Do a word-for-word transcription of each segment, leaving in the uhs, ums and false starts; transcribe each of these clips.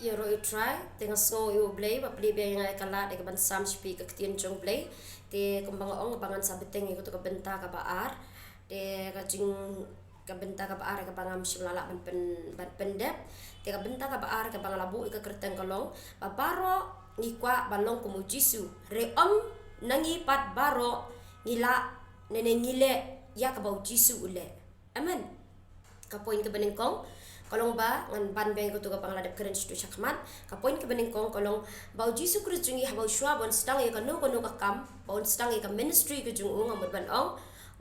Ïaroh ïa U Trai, te nga sngew ïa U Blei ba plie biang ïa nga ïa ka lad ïa ka ban sam sha phi ka ktien jong U Blei. Te kumba nga ong ba ngan sa bteng ïa kato ka bynta kaba ar. Te ka jing, ka bynta kaba ar kaba ngam shym la lah ban pyn, ban pyndep. Te ka bynta kaba ar kaba nga la buh ïa ka kyrteng ka long ba baroh ngi kwah ba long kum U Jisu. Hynrei ym na ngi pat baroh ngi lah ne, ne ngi leh ïa kaba U Jisu u leh. Amen. Ka point kaba nyngkong ka long ba ngan ban biang ïa kato kaba nga la dep kren shuh sha khmat. Ka point kaba nyngkong ka long ba U Jisu Khrist jong ngi haba u shwa ba un sdang ïa kano kano ka kam, ba un sdang ïa ka ministry ka jong u, nga mut ban ong,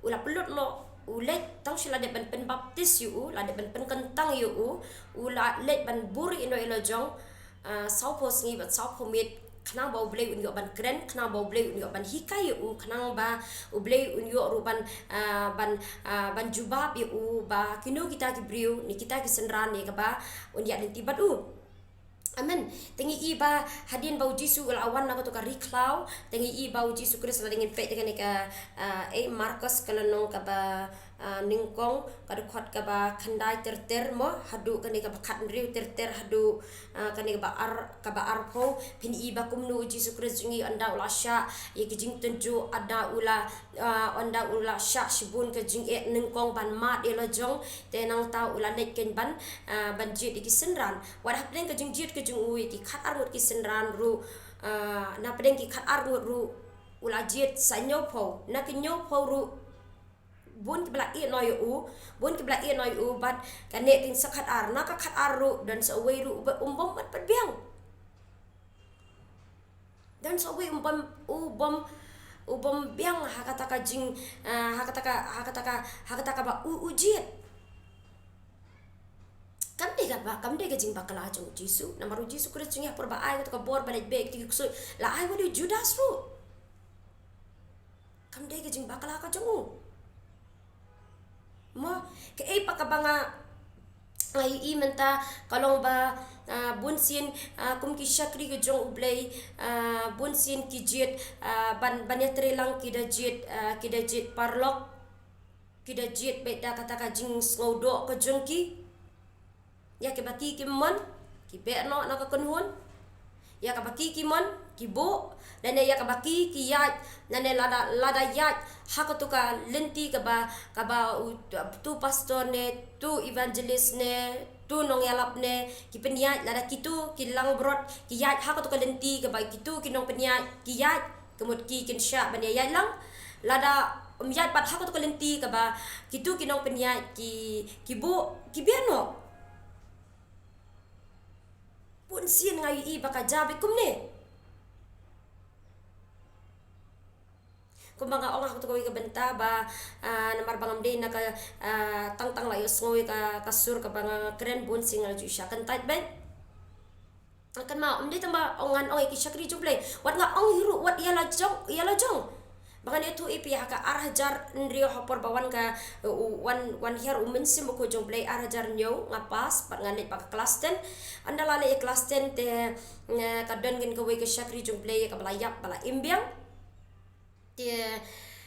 u la pynlut noh, u leit tang shu la dep ban pynbaptis ïa u, la dep ban pynkyntang ïa u, u la leit ban buhrieh noh ïa la jong, ah, sawphew sngi bad sawphew miet, khnang ba U Blei un ïoh ban kren, khnang ba U Blei un ïoh ban hikai ïa u, khnang ba U Blei un ïoh ruh ban, ah, ban, ah, ban jubab ïa u ba kino kita ki briew ne kita ki synran ïa kaba un ïaid lynti bad u. Amen. Te ngi i ba hadien ba U Jisu u la wan na kato ka ri khlaw, te ngi i ba U Jisu Khrist, lada ngin peit ïa kane ka, ah, eh, Markos ka lynnong kaba, ah, nyngkong, ka dkhot kaba khyndai ter ter mo, haduh kane kaba khathynriew ter ter, haduh, ah, kane kaba ar, kaba arphew, phin i ba kumno U Jisu Khrist jong ngi ynda u la shah ïa ki jingtynjuh, ynda u la, ah, ynda u la shah shibun ka jingeh nyngkong ban mad ïa la jong, te nangta u la leit keiñ ban, ah, ban jied ïa ki synran. Wat hapdeng ka jingjied ka jong u ïa ki khatar ngut ki synran ruh, ah, na pdeng ki khatar ngut ruh u la jied sa hynñiewphew, na ki hynñiewphew ruh bun kiba la ïeh noh ïa u, bun kiba la ïeh noh ïa u, bad kane teng sa khatar, na ka khatar ruh don sa uwei ruh uba um bym pat biang. Don sa uwei um bym, u bym, u bym biang ha kata ka jing, ah, ha kata ka, ha kata ka, ha kata kaba u, u jied. Kam dei kaba, kam dei ka jingbakla jong U Jisu. Namar U Jisu Khrist jong ngi ha por ba ai kato ka bor ba leit beh ïa kito ki ksuid, la ai wat ïa u Judas ruh. Kam dei ka jingbakla ka jong u. Mo, kaei pat kaba nga, nga ïohi mynta ka long ba, ah, bunsien, ah, kum ki shakri ka jong U Blei, ah, bunsien ki jied, ah, ban, ban ïatrei lang ki da jied, ah, ki da jied paralok. Ki da jied beit da kata ka jingsngewdoh ka jong ki. Ïa kaba ki kim mon, ki beh noh na ka kynhun. Ïa kaba ki kim mon, ki buh. Lane ïa kaba ki, ki ïaid. Lane lada, lada ïaid ha kato ka lynti kaba, kaba u, tu pastor ne, tu evangelist ne, tu nongïalap ne, ki pynïaid, lada kito ki langbrot, ki ïaid ha kato ka lynti kaba kito ki nongpynïaid ki ïaid. Ka mut ki kin shah ban ïaid lang. Lada ym ïaid pat ha kato ka lynti kaba kito ki nongpynïaid ki, ki buh, ki beh noh. Bunsien nga ïohi ba ka jia beit kumne. Kumba nga ong ha kato kawei ka bynta ba, ah, namar ba ngam dei na ka, ah, tang tang la ïohsngew ïa ka, ka sur kaba nga kren, bunsien nga la ju shah kyntait beit. Kynmaw, ym dei tang ba ong ngan ong ïa ki shakri jong U Blei. Wat nga ong hi ruh wat ïa la jong, ïa la jong. Ba ngan ïathuh ïa phi, ha ka ar hajar hynriew ha por ba wan ka, u, wan, wan hiar U Mynsiem Bakhuid jong U Blei, ar hajar hynñiew nga pass, bad nga leit bad ka klas ten. Ynda la leit ïa klas ten te, eh, ka don keiñ kawei ka shakri jong U Blei kaba la ïap, ba la im biang. Te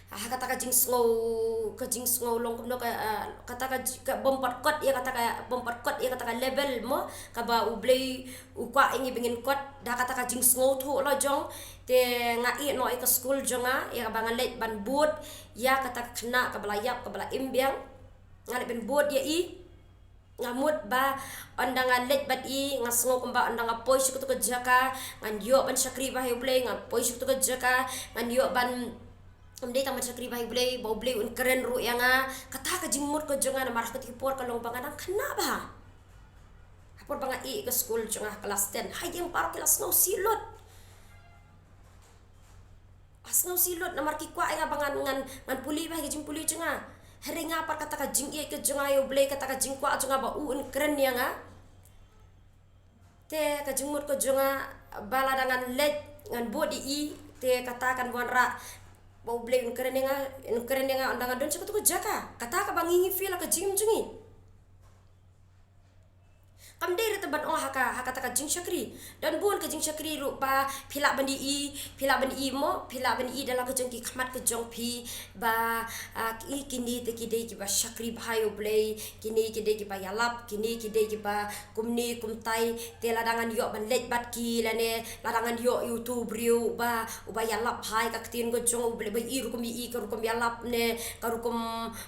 ha kata ka jingsngew, ka jingsngew long kumno ka, ah, kata ka ji-, ka bym pat kot ïa kata ka, bym pat kot ïa kata ka level mo, kaba U Blei u kwah ïa ngi ba ngin kot, da kata ka jingsngewthuh la jong. Te nga ïeh noh ïa ka skul jong nga, ïa kaba nga leit ban bud ïa kata ka khynnah kaba la ïap, kaba la im biang. Nga leit ban bud ïa i. Nga mut ba ynda nga leit bad i, nga sngew kumba ynda nga poi sha kato ka jaka, ngan ïoh ban shakri bha ïa U Blei, nga poi sha kato ka jaka, ngan ïoh ban, ym dei tang ban shakri bha ïa U Blei, ba U Blei un kren ruh ïa nga. Kata ka jingmut ka jong nga, namar ha kito ki por ka long ba nga dang khynnah bha. Ha por ba nga ïeh ïa ka skul jong nga ha klas ten, ha ïing baroh ki la sngewsih lut. La sngewsih lut namar ki kwah ïa nga ba ngan, ngan, ngan pule bha ha ka jingpule jong nga. Hynrei nga pat kata ka jingïeit ka jong nga ïa U Blei, kata ka jingkwah jong nga ba u un kren ïa nga. Te ka jingmut ka jong nga ba lada ngan leit, ngan bud ïa i, te kata kan wanrah ba U Blei un kren ïa nga, un kren ïa nga ynda nga don sha kato ka jaka. Kata kaba ngi, ngi feel ha ka jingim jong ngi. Kam dei ruh te ban ong ha ka, ha kata ka jingshakri. Don bun ka jingshakri ruh ba phi lah ban ïohi, phi lah ban ïohi mo, phi lah ban ïohi da la ka jong ki khmat ka jong phi ba, ah, ki, kine te ki dei kiba shakri bha ïa U Blei, kine ki dei kiba ïalap, kine ki dei kiba kumne kumtai, te lada ngan ïoh ban leit bad ki lane lada ngan ïoh ïa utu u briew uba, uba ïalap bha ïa ka ktien ka jong U Blei, ba ïohi rukom ïohi, ka rukom ïalap ne ka rukom,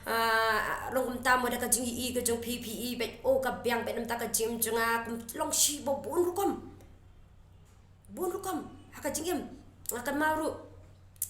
ah, long kumta mo da ka jingïohi ka jong phi, phi ïohi beit, oh, ka biang beit namar ka jingim jong nga, kum long shi ba bun rukom. Bun rukom ha ka jingim. Nga kynmaw ruh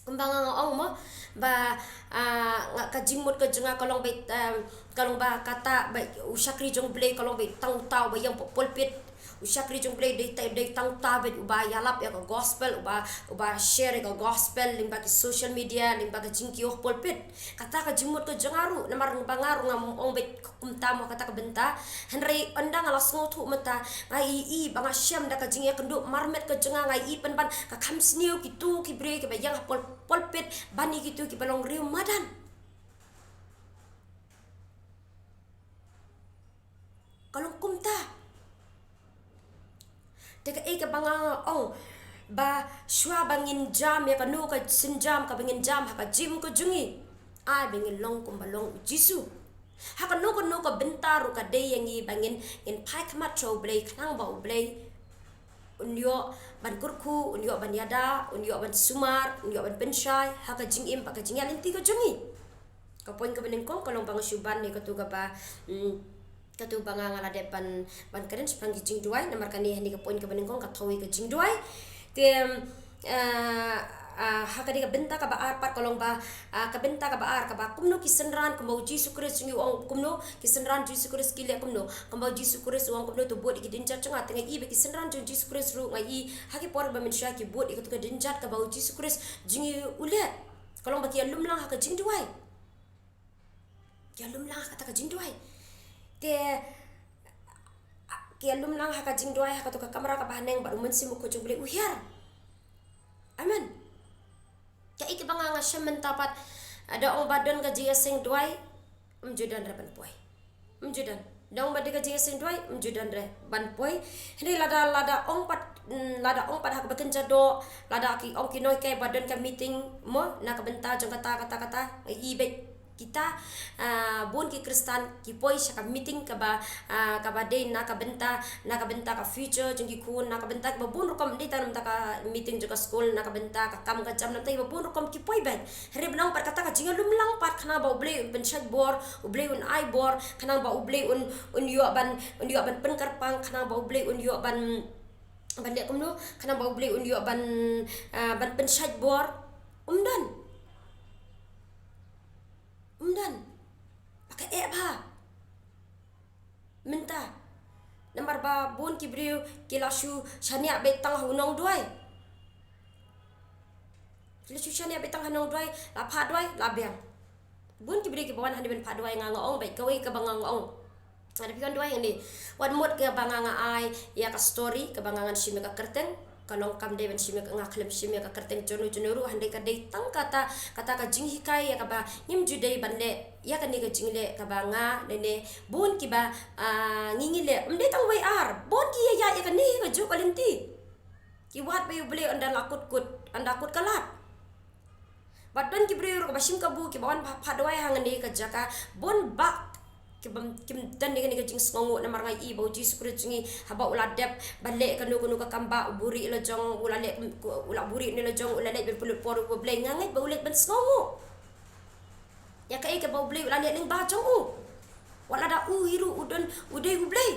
kumba nga, nga ong mo ba, ah, nga, ka jingmut ka jong nga ka long beit, ah, ka long ba kata ba u shakri jong U Blei ka long beit tang uta uba ïeng pulpit. U shakri jong U Blei dei, dei tang uta beit uba ïalap ïa ka gospel, uba, uba share ïa ka gospel lyngba ki social media, lyngba ka jingkiew pulpit. Kata ka jingmut ka jong nga ruh, namar ba nga ruh ngam ong beit kumta mo kata ka bynta. Hynrei ynda nga la sngewthuh mynta, nga ïohi ba nga shem da ka jingïakynduh marmet ka jong nga, nga ïohi pynban ka kham sniew kito ki briew kiba ïeng ha pul-, pulpit ban ïa kito kiba long riew madan. Ka long kumta. Te kaei kaba nga ong ba shuwa ba ngin jam ïa kano ka sienjam kaba ngin jam ha ka jingim ka jong ngi, ai ba ngin long kumba long U Jisu. Ha kano kano ka bynta ruh ka dei ïa ngi ba ngin, ngin phai khmat sha U Blei khnang ba U Blei un ïoh ban kyrkhu, un ïoh ban ïada, un ïoh ban sumar, un ïoh ban pynshai ha ka jingim bad ka jingïaid lynti ka jong ngi. Ka point kaba nyngkong ka long ba nga shu ban ïa kato kaba, mm, kato ba nga, nga la dep ban, ban kren shaphang ki jingduwai, namar kane hangne ka point kaba nyngkong ka thaw ïa ka jingduwai. Te, ah, ah, ha kane ka bynta kaba ar pat ka long ba, ah, ka bynta kaba ar kaba kumno ki synran, kumba U Jisu Khrist jong ngi u ong kumno, ki synran Jisu Khrist ki leh kumno, kumba U Jisu Khrist u ong kumno, to bud ïa ki dienjat jong nga. Te nga ïohi ba ki synran jong Jisu Khrist ruh nga ïohi ha ki por ba mynshuwa ki bud ïa kato ka dienjat kaba U Jisu Khrist jong ngi u leh. Ka long ba ki ïalum lang ha ka jingduwai. Ki ïalum lang ha kata ka jingduwai. Te, ah, ki ïalum lang ha ka jingduwai ha kato ka kamra kaba haneng bad U Mynsiem Bakhuid jong U Blei u hiar. Amen. Kaei kaba nga, nga shem mynta pat, ah, da ong ba don ka jingïaseng duwai, ym ju don re ban poi. Ym ju don. Da ong ba don ka jingïaseng duwai, ym ju don re ban poi. Hynrei lada, lada ong pat, mm, lada ong pat ha kaba kynja doh, lada ki ong ki nonghikai ba don ka meeting mo, na ka bynta jong kata, kata, kata, ïa beit kita, ah, bun ki Khristan ki poi sha ka meeting kaba, ah, kaba dei na ka bynta, na ka bynta ka future jong ki khun, na ka bynta kaba bun rukom, ym dei tang na ka bynta ka meeting jong ka skul, na ka bynta ka kam ka jam, na ka bynta kaba bun rukom ki poi beit. Hynrei ban ong pat kata ka jingïalum lang pat khnang ba U Blei un pynshait bor, U Blei un ai bor, khnang ba U Blei un, un ïoh ban, un ïoh ban pynkyrpang, khnang ba U Blei un ïoh ban, ban leh kumno, khnang ba U Blei un ïoh ban, ah, ban pynshait bor. Ym don. Ym don. Ba ka eh bha. Mynta. Namar ba bun ki briew ki la shu shaniah beit tang ha u nongduwai. Ki la shu shaniah beit tang ha u nongduwai, la phah duwai, la biang. Bun ki briew kiba wan hangne ban phah duwai, nga nga ong beit kawei kaba nga nga ong. Lada phi wan duwai hangne, wat mut kaba nga nga ai ïa ka story kaba nga ngan shim ïa ka kyrteng. Ka long kam dei ban shim ïa ka, nga khlem shim ïa ka kyrteng jong u jong u ruh, hynrei ka dei tang kata, kata ka jinghikai ïa kaba ngim ju dei ban leh ïa kane ka jingleh kaba nga ne ne bun kiba, ah, ngi ngi leh. Ym dei tang wei ar, bun ki ïa ïa ïa kane ka juh ka lynti. Ki wad ba ïa U Blei ynda la kut kut, ynda kut ka lad. Bad don ki briew ruh kiba shim kabu kiba wan ba phah duwai hangne ka jaka bun ba kiba kim don ïa kane ka jingsngewnguh namar nga ïohi ba U Jisu Khrist jong ngi haba u la dep ban leh kano kano ka kam ba u buhrieh la jong, u la leh, u la buhrieh ne la jong, u la leit ban pynlut por U Blei, nga ngeit ba u leit ban sngewnguh ïa kaei kaba U Blei u la leh lyngba jong u. Wat lada u hi ruh u don u dei U Blei.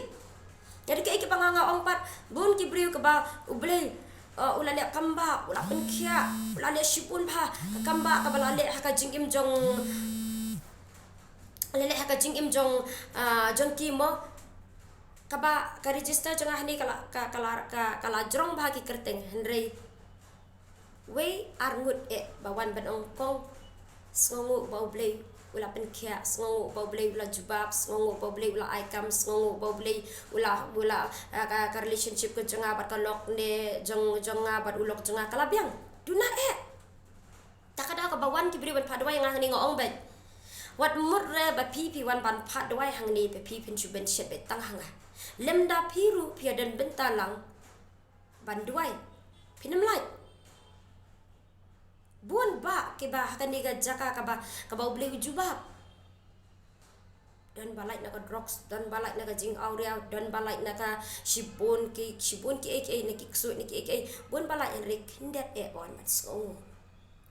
Ïa dei kaei kaba nga nga ong pat, bun ki briew kaba U Blei, eh, u la leh kam ba, u la pynkhiah, u la leh shibun bha ka kam ba kaba la leh ha ka jingim jong, la leh ha ka jingim jong, ah, jong ki mo. Kaba ka register jong nga hangne ka la, ka, ka la, ka, ka la jrong bha ki kyrteng, hynrei wei ar ngut eh ba wan ban ong kong, sngewnguh ba U Blei u la pynkhiah, sngewnguh ba U Blei u la jubab, sngewnguh ba U Blei u la ai kam, sngewnguh ba U Blei u la, u la, ah, ka, ka relationship ka jong nga bad ka lok ne jong, jong nga bad u lok jong nga ka la biang. Duna eh. Ta ka daw kaba wan ki briew ban phah duwai ïa nga hangne nga ong beit, wat mut re ba phi phi wan ban phah duwai hangne ba phi phin shu bun shet beit tang ha nga. Lymda phi ruh phi ïa don bynta lang ban duwai, phin ym lait. Bun bah kiba ha kane ka jaka kaba, kaba U Blei u jubab. Don ba lait na ka drugs, don ba lait na ka jingawria, don ba lait na ka shibun ki, shibun ki ei ki ei, na ki ksuid, na ki ei ki ei. Bun ba lait, hynrei khyndiat eh ba wan ban sngewnguh.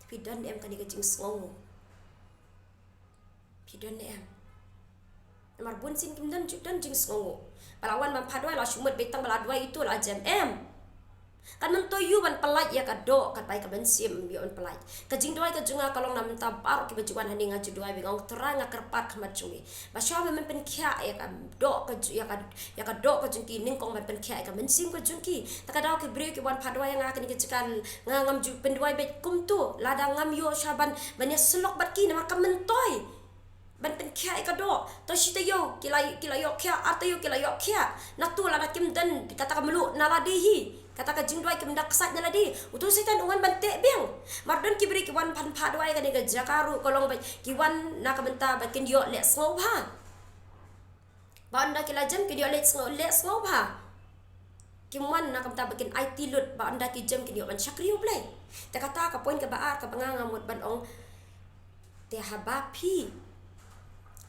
Phi don em kane ka jingsngewnguh? Phi don em? Namar bun sien kim don ju, don jingsngewnguh. Ba la wan ban phah duwai, la shu mut beit tang ba la duwai ito la jem, em. Kan myntoi ïa u ban pyllait ïa ka doh, katba ïa ka mynsiem ym ïoh ban pyllait. Ka jingduwai ka jong nga ka long na mynta baroh kiba ju wan hangne, nga ju duwai bad nga ong, Trai, nga kyrpad ha khmat jong me ba shuwa ba men pynkhiah ïa ka doh ka ju, ïa ka, ïa ka doh ka jong ki, nyngkong ban pynkhiah ïa ka mynsiem ka jong ki. Ta ka daw ki briew ki wan phah duwai ïa nga ha kane ka jaka, nga ngam ju pynduwai beit kumto, lada ngam ïoh shuwa ban, ban ïasyllok bad ki, namar ka myntoi ban pynkhiah ïa ka doh. To shi taïew ki la, ki la ïoh khiah, ar taïew ki la ïoh khiah. Na to lada kim don kata ka mluh na lade hi, kata ka jingduwai kim da ksaid na lade, uto u Soitan u wan ban teh biang. Namar don ki briew ki wan ban phah duwai ha kane ka jaka ruh ka long ba ki wan na ka bynta ba kin ïoh leh sngewbha. Ba ynda ki la jem kin ïoh leh sngew, leh sngewbha. Kim wan na ka bynta ba kin aiti lut, ba ynda ki jem kin ïoh ban shakri U Blei. Te kata ka point kaba ar kaba nga, nga mut ban ong. Te haba phi,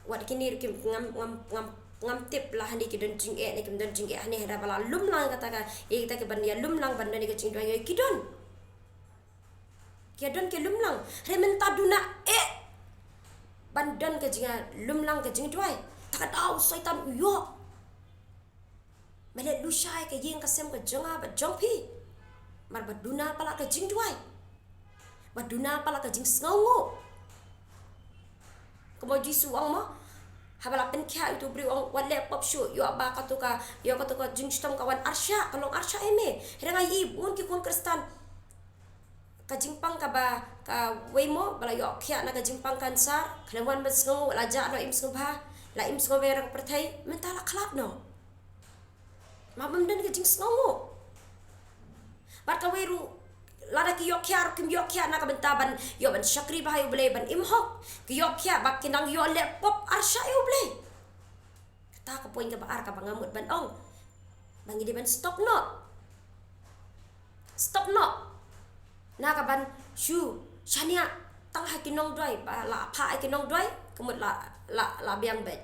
wat kine ruh kim, ngam, ngam, ngam, ngam tip la hangne ki don jingeh ne kim don jingeh hangne, hynrei ba la lum lang kata ka, ïa kita ki ban ïa lum lang ban don ïa ka jingduwai, ïa ki don. Ki ïa don ki lum lang. Hynrei mynta duna eh ban don ka jingïalum lang ka jingduwai. Ta ka daw u Soitan u ïoh. Me leh lusha ïa ka ïing ka sem ka jong nga bad jong phi. Namar ba duna palat ka jingduwai, ba duna palat ka jingsngewnguh. Kumba u Jisu u ong mo, haba la pynkhiah ïa uto u briew, u ong, wat leh pop shuh, ïoh ba kato ka, ïoh kato ka jingshitom ka wan arshah, ka long arshah ïa me. Hynrei nga ïohi bun ki khun Khristan, ka jingpang kaba, kawei mo, ba la ïoh khiah na ka jingpang kansar, khlem wan ban sngewnguh, la jah noh im sngewbha, la im sngewbha ïa ka pyrthei, mynta la khlad noh. Namar ym don ka jingsngewnguh. Bad kawei ruh, lada ki ïoh khiah ruh kim ïoh khiah na ka bynta ban ïoh ban shakri bha ïa U Blei, ban im hok. Ki ïoh khiah ba kin nang ïoh leh pop arshah ïa U Blei. Kata ka point kaba ar kaba nga mut ban ong ba ngi dei ban stop noh. Stop noh. Na ka ban shu shaniah tang ha ki nongduwai, ba la phah ha ki nongduwai, ka mut la, la, la biang beit.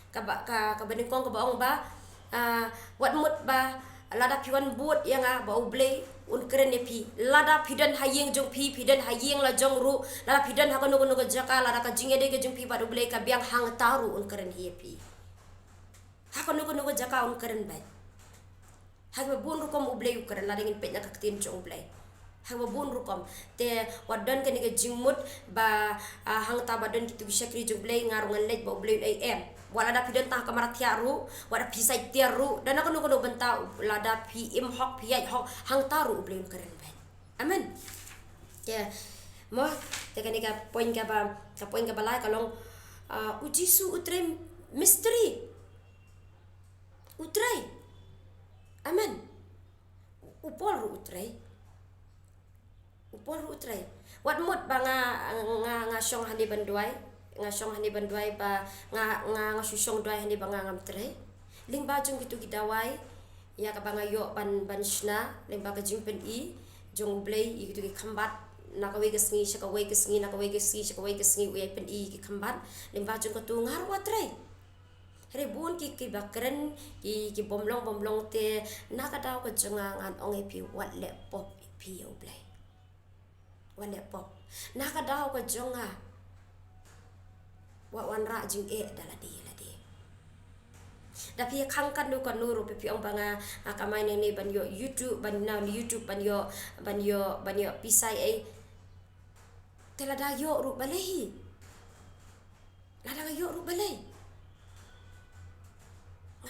Kaba, ka, kaba nyngkong kaba ong ba, ah, wat mut ba lada phi wan bud ïa nga ba U Blei un kren ïa phi. Lada phi don ha ïing jong phi, phi don ha ïing la jong ruh, lada phi don ha kano kano ka jaka, lada ka jingïadei ka jong phi bad U Blei ka biang, hangta ruh un kren hi ïa phi. Ha kano kano ka jaka un kren beit. Ha kaba bun rukom U Blei u kren, lada ngin peit na ka ktien jong U Blei. Ha kaba bun rukom. Te wat don kane ka jingmut ba, ah, hangta ba don kito ki shakri jong U Blei nga ruh ngan leit ba U Blei un ei, em. Wat lada phi don tang ha ka mrad thiah ruh, wat lada phi sait tiar ruh, da na kano kano bynta, lada phi im hok, phi ïaid hok, hangta ruh U Blei un kren beit. Amen. Te mo, te kane ka point kaba, ka point kaba lai ka long, ah, u Jisu u trei mystery. U trei. Amen. U Paul ruh u trei. U Paul ruh u trei. Wat mut ba nga, nga, nga shong hangne ban duwai. Nga shong hangne ban duwai ba nga, nga, nga shu shong duwai hangne ba nga ngam trei. Lyngba jong kito ki dawai ïa kaba nga ïoh ban, ban shna, lyngba ka jingpyni jong U Blei ïa kito ki khambat, na kawei ka sngi sha kawei ka sngi, na kawei ka sngi sha kawei ka sngi, u ïai pyni ïa ki khambat. Lyngba jong kato nga ruh nga trei. Hynrei bun ki, kiba kren, ki, ki bym long bym long, te na ka daw ka jong nga ngan ong ïa phi, wat leh pop ïa phi ïa U Blei. Wat leh pop. Na ka daw ka jong nga, wat wanrah jingeh da lade lade. Da phi khang kano kano ruh, phi, phi ong ba nga, nga kamai nangne ban ïoh YouTube, ban na YouTube ban ïoh, ban ïoh, ban ïoh pisa ei. Te lada ïoh ruh balei hi? Lada nga ïoh ruh balei?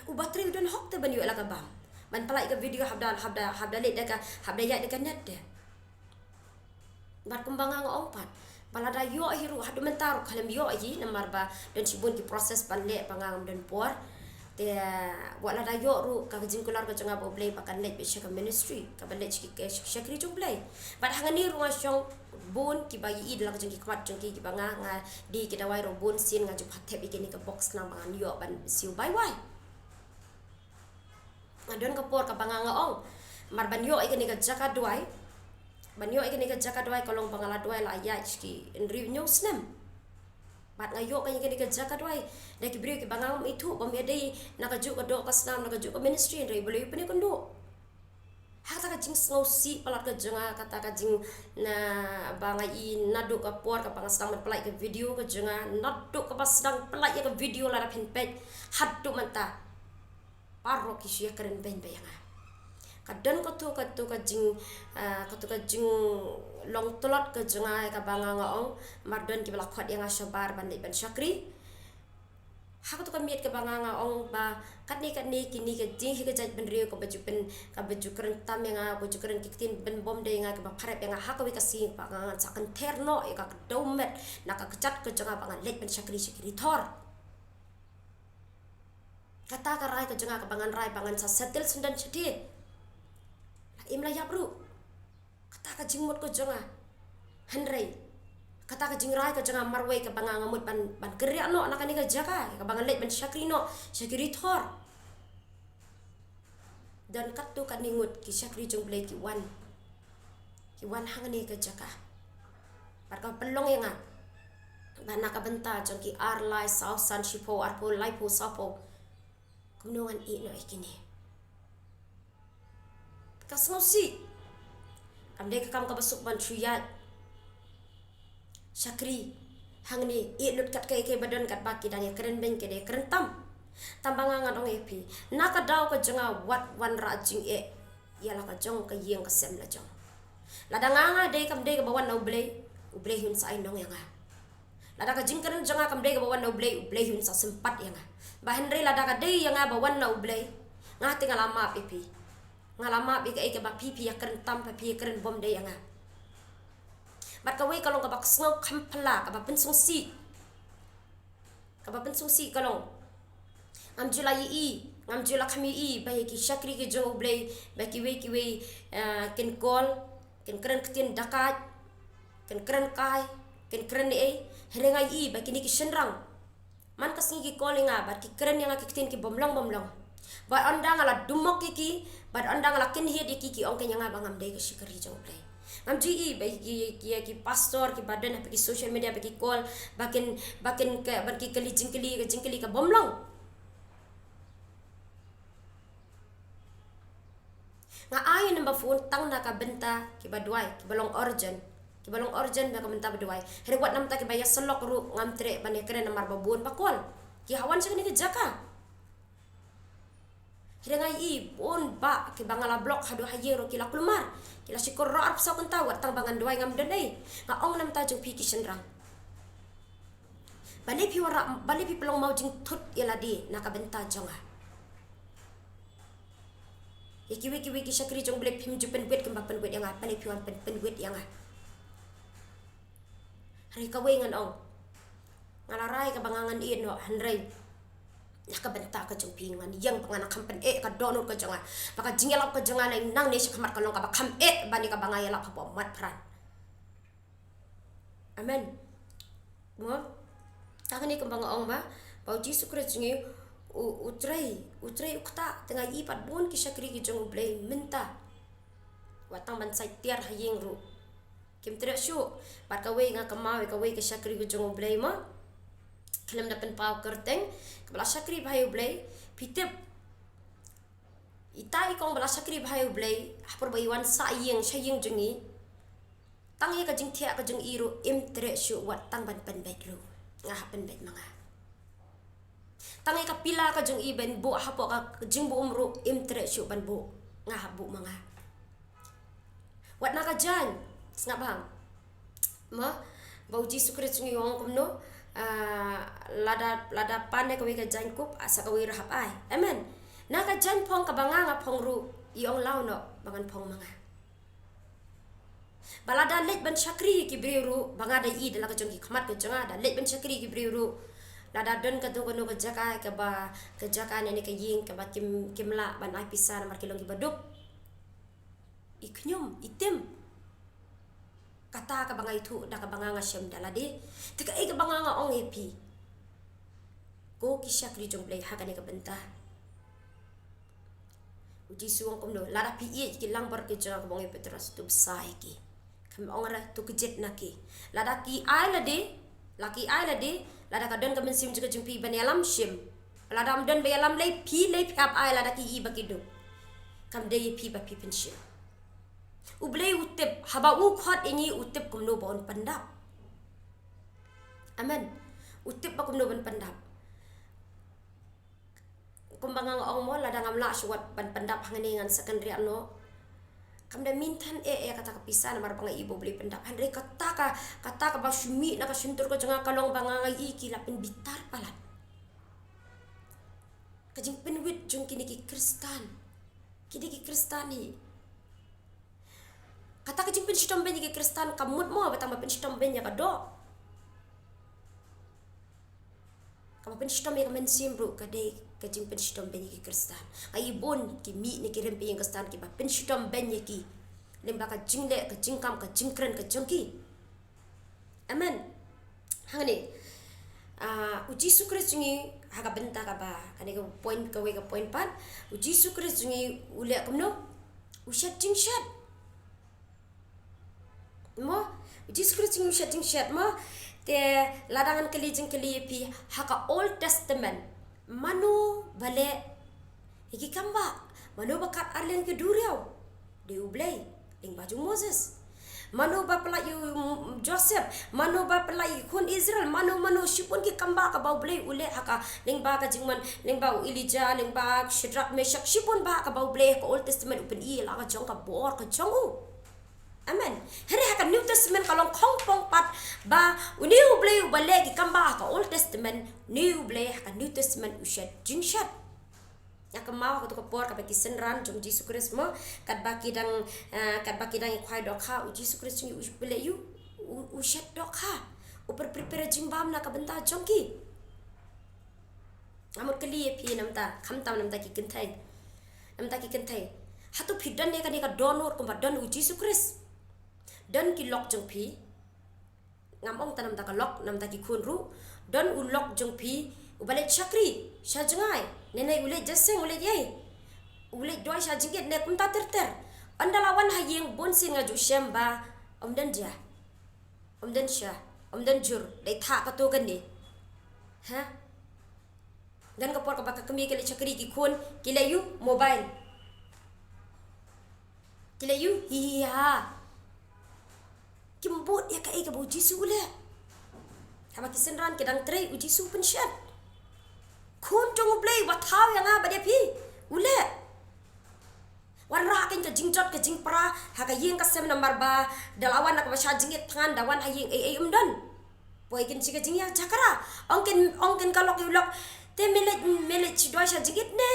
Uba trei u don hok te ban ïoh la ka bam, ban pynlait ka video haba da, haba da, haba da leit da ka, haba da ïaid da ka net te. Bad kumba nga, nga ong pat ba lada ïoh hi ruh, haduh mynta ruh khlem ïoh hi, namar ba don shibun ki process ban leh ba nga ngam don por. Te wat lada ïoh ruh, ka jingkular ka jong nga bad U Blei ba kan leit beit sha ka ministry, kaba leit sha ki, sha ki shakri jong U Blei. Bad hangne ruh nga shong bun kiba ïohi da la ka jong ki khmat jong ki, kiba nga, nga die ki dawai ruh bun sien nga ju pynthep ïa kine ki box khnang ba ngan ïoh ban siew bye bye. Nga don ka por kaba nga nga ong, mar ban ïoh ïa kane ka jaka duwai, ban ïoh ïa kane ka jaka duwai ka long ba nga la duwai la ïaid ki hynriew hynñiew snem. Bad nga ïoh ka ïa kane ka jaka duwai da ki briew kiba ngam ithuh, bym ïadei na kajuh ka doh ka snam, na kajuh ka ministry, hynrei balei u pynïakynduh. Ha kata ka jingsngewsih palat ka jong nga, kata ka jing, na, ba nga i naduh ka por kaba nga sdang ban pynlait ka video ka jong nga, naduh kaba sdang pynlait ïa ka video lada phin peit haduh mynta, baroh ki shu ïakren beiñ bha ïa nga. Ka don kato, kato ka jing, ah, kato ka jinglong tlot ka jong nga kaba nga nga ong, mar don kiba la khot ïa nga shabar ban leit ban shakri. Ha kato ka miet kaba nga nga ong ba katne katne kine ki jing hi ka jaitbynriew kaba ju pyn, kaba ju kren tam ïa nga, kaba ju kren ki ktien bym bym dei ïa nga, kaba pharep ïa nga ha kawei ka sngi, ba nga ngan sa kynther noh ïa ka kdew met na ka kjat ka jong nga ba ngan leit ban shakri sha ki ri thor. Kata ka rai ka jong nga kaba ngan rai ba ngan sa settle syndon shathie. La im la ïap ruh. Kata ka jingmut ka jong nga. Hynrei kata ka jingrai ka jong nga marwei kaba nga nga mut ban, ban kyrïah noh na kane ka jaka kaba nga leit ban shakri noh sha ki ri thor. Don katto katne ngut ki shakri jong U Blei ki wan, ki wan hangne ka jaka. Bad ka pynlong ïa nga ba na ka bynta jong ki ar lai saw san shiphew arphew laiphew sawphew, kumno ngan ïeh noh ïa kine. Ka sngewsih. Kam dei ka kam kaba suk ban shu ïaid shakri hangne, ïeh lut kat kaei kaei ba don, katba ki dang ïakren beiñ, ki dang ïakren tam. Tangba nga ngan ong ïa phi, na ka daw ka jong nga wat wanrah jingeh ïa la ka jong ka ïing ka sem la jong. Lada nga nga dei kam dei kaba wan na U Blei, U Blei hi un sa ai nong ïa nga. Lada ka jingkren jong nga kam dei kaba wan na U Blei, U Blei hi un sa sympat ïa nga. Ba hynrei lada ka dei ïa nga ba wan na U Blei, nga te nga la map ïa phi. Nga la map ïa kaei kaba phi phi ïakren tam, ba phi ïakren bym dei ïa nga. Bad kawei ka long kaba sngew kham phylla, kaba pynsngewsih. Kaba pynsngewsih ka long, ngam ju la ïohi, ngam ju la kham ïohi ba ïa ki shakri ki jong U Blei, ba kiwei kiwei, eh, kin call, kin kren ktien dakait, kin kren kai, kin kren ei, hynrei nga ïohi ba kine ki shynrang man ka sngi ki call ïa nga bad ki kren ïa nga ki ktien ki bym long bym long. Bad ynda nga la dumok ïa ki, bad ynda nga la kynhied ïa ki, ki ong kein ïa nga ba ngam dei ka shakri jong U Blei. Ngam ju ïohi ba ki, ki, ki pastor kiba don ha ki social media ba ki call, ba kin, ba kin ka, ba ki kylli jingkylli, ka jingkylli ka bym long. Nga ai number phone tang na ka bynta kiba duwai, kiba long urgent. Kiba long urgent na ka bynta ba duwai. Hynrei wat namar kiba ïasyllok ruh ngam treh ban ïakren namar ba bun ba call. Ki hap wan sha kane ka jaka. Hynrei nga ïohi bun bah kiba nga la block haduh ha ïing ruh ki la kulmar. Ki la shukor ruh arphew saw kynta, wat tang ba ngan duwai ngam don ei. Nga ong na ka bynta jong phi ki shynrang, balei phi wanrah, balei phi pynlong mawjingthut ïa lade na ka bynta jong nga? Ïa kiwei kiwei ki shakri jong U Blei phim ju pynwit, kim ba pynwit ïa nga, balei phi wan pyn, pynwit ïa nga? Hynrei kawei ngan ong, nga la rai kaba nga ngan ïeh noh, hynrei na ka bynta ka jong phi ngan ïeng, ba ngan kham pyneh ka dohnud ka jong nga, ba ka jingïalap ka jong nga nangne shakhmat kan long kaba kham eh ban ïa kaba nga ïalap hapoh mat phran. Amen. Mo? Tang kane kumba nga ong ba, ba U Jisu Khrist jong ngi u, u trei, u trei u ktah, te nga ïohi pat bun ki shakri ki jong U Blei mynta. Wat tang ban sait tiar ha ïing ruh kim treh shuh. Bad kawei nga kynmaw ïa kawei ka shakri ka jong U Blei mo, khlem da pynpaw kyrteng, kaba la shakri bha ïa U Blei, phi tip. Ita i kong ba la shakri bha ïa U Blei, ha por ba i wan sah ïing sha ïing jong ngi, tang ïa ka jingthiah ka jong i ruh im treh shuh, wat tang ban pynbeit ruh. Nga hap pynbeit ma nga. Tang ïa ka pila ka jong i ban buh hapoh ka jingbuh um ruh im treh shuh ban buh. Nga hap buh ma nga. Wat na ka jaiñ, sngap bha. Mo, ba U Jisu Khrist jong ngi u ong kumno, ah, lada, lada pan ïa kawei ka jaiñkup, ah, sa kawei ruh hap ai. Amen. Na ka jaiñ phong kaba nga nga phong ruh, i ong law noh ba ngan phong ma nga. Ba lada leit ban shakri ki briew ruh, ba nga da i da la ka jong ki khmat ka jong nga, da leit ban shakri ki briew ruh, lada don ka dong kano ka jaka, kaba, ka jaka ne ne ka ïing kaba kim, kim lah ban ai pisa namar ki long kiba duk, i khñium, i tim. Kata kaba nga ithuh da kaba nga nga shem da lade. Te kaei kaba nga nga ong ïa phi, ko ki shakri jong U Blei ha kane ka bynta, Jisu u ong kumno, lada phi ïeit ki langbar ki jong nga, kumba ong ïa u Petros, to bsa ïa ki. Kam ong re to kjit na ki. Lada ki ai lade, la ki ai lade, lada ka don ka mynsiem jong ka jong phi ban ïalam, shim. Lada ym don ba ïalam, lei phi, lei phi hap ai lada ki ïohi ba ki duk. Kam dei ïa phi ba phi pynshim. U Blei u tip, haba u khot ïa ngi u tip kumno ba un pyndap. Amen. U tip ba kumno ban pyndap. Kumba nga ong mo, lada ngam lah shuh wat ban pyndap hangne ngan sa kynriah noh. Kam da mynta eh eh kata ka pisa namar ba nga ïohi ba U Blei u pyndap. Hynrei kata ka, kata kaba shu mih na ka shyntur ka jong nga ka long ba nga ïohi ki la pynbitar palat. Ka jingpynwit jong kine ki Khristan. Kine ki Khristan hi. Kata ka jingpynshitom beiñ ïa ki Khristan kam mut mo ba tang ba pynshitom beiñ ïa ka doh. Kaba pynshitom ïa ka mynsiem ruh ka dei ka jingpynshitom beiñ ïa ki Khristan. Ka i bun ki mih na ki rympei ïing Khristan kiba pynshitom beiñ ïa ki. Lyngba ka jingleh, ka jingkam, ka jingkren ka jong ki. Amen. Hangne. Ah, u Jisu Khrist jong ngi ha ka bynta kaba, kane ka point, kawei ka point pat. U Jisu Khrist jong ngi u leh kumno? U shet jingshet. Mo, u Jisu Khrist jong ngi u shet jingshet mo. Te lada ngan kylli jingkylli ïa phi, ha ka Old Testament, mano ba leh ïa ki kambah? Mano ba kat arliang ki duriaw? Dei U Blei, lyngba jong u Moses. Mano ba pyllait ïa u, mm, Joseph? Mano ba pyllait ïa ki khun Israel? Mano, mano, shibun ki kambah kaba U Blei u leh ha ka, lyngba ka jingman, lyngba u Elijah, lyngba Shadrach, Meshach, shibun bah kaba U Blei ha ka Old Testament u pyni la ka jong ka bor ka jong u. Amen. Hynrei ha ka New Testament ka long khongpong pat ba une U Blei uba leh ki kambah ha ka Old Testament, une U Blei ha ka New Testament u shet jingshet. Nga kynmaw ha kato ka por kaba ki synran jong u Jisu Khrist mo, katba ki dang, eh, katba ki dang ïakhwai dohkha, u Jisu Khrist jong ngi u leh ïa u, u, u shet dohkha. U pre-, prepare jingbam na ka bynta jong ki. Nga mut kylli ïa phi namar, khamtam namar ki kynthei. Namar ki kynthei. Hato phi don ïa kane ka dohnud kumba don u Jisu Khrist? Don ki lok jong phi. Ngam ong tang namar ka lok, namar ki khun ruh. Don u lok jong phi uba leit shakri sha jngai. Ne ne u leit jaseng, u leit ei, u leit duwai sha jingit ne kumta ter ter. Ynda la wan ha ïing bun sien nga ju shem ba ym don ja, ym don sha, ym don jur, dei thah kato kane. Ha? Don ka por kaba ka kmie ka leit shakri, ki khun ki leh ïa u mobile. Ki leh ïa u hi hi ha ha. Kim bud ïa kaei kaba u Jisu u leh. Haba ki synran ki dang trei, u Jisu u pynshet. Khun jong U Blei uba thaw ïa nga bad ïa phi, u leh. Wanrah kein ka jingjot ka jingpra ha ka ïing ka sem namar ba da la wan na kaba shah jingit thngan, da wan ha ïing ei ei ym don. Poi kein shi ka jingïajakra. Ong kein, ong kein ka lok ïa u lok, te me leit, me leit shu duwai sha jingit ne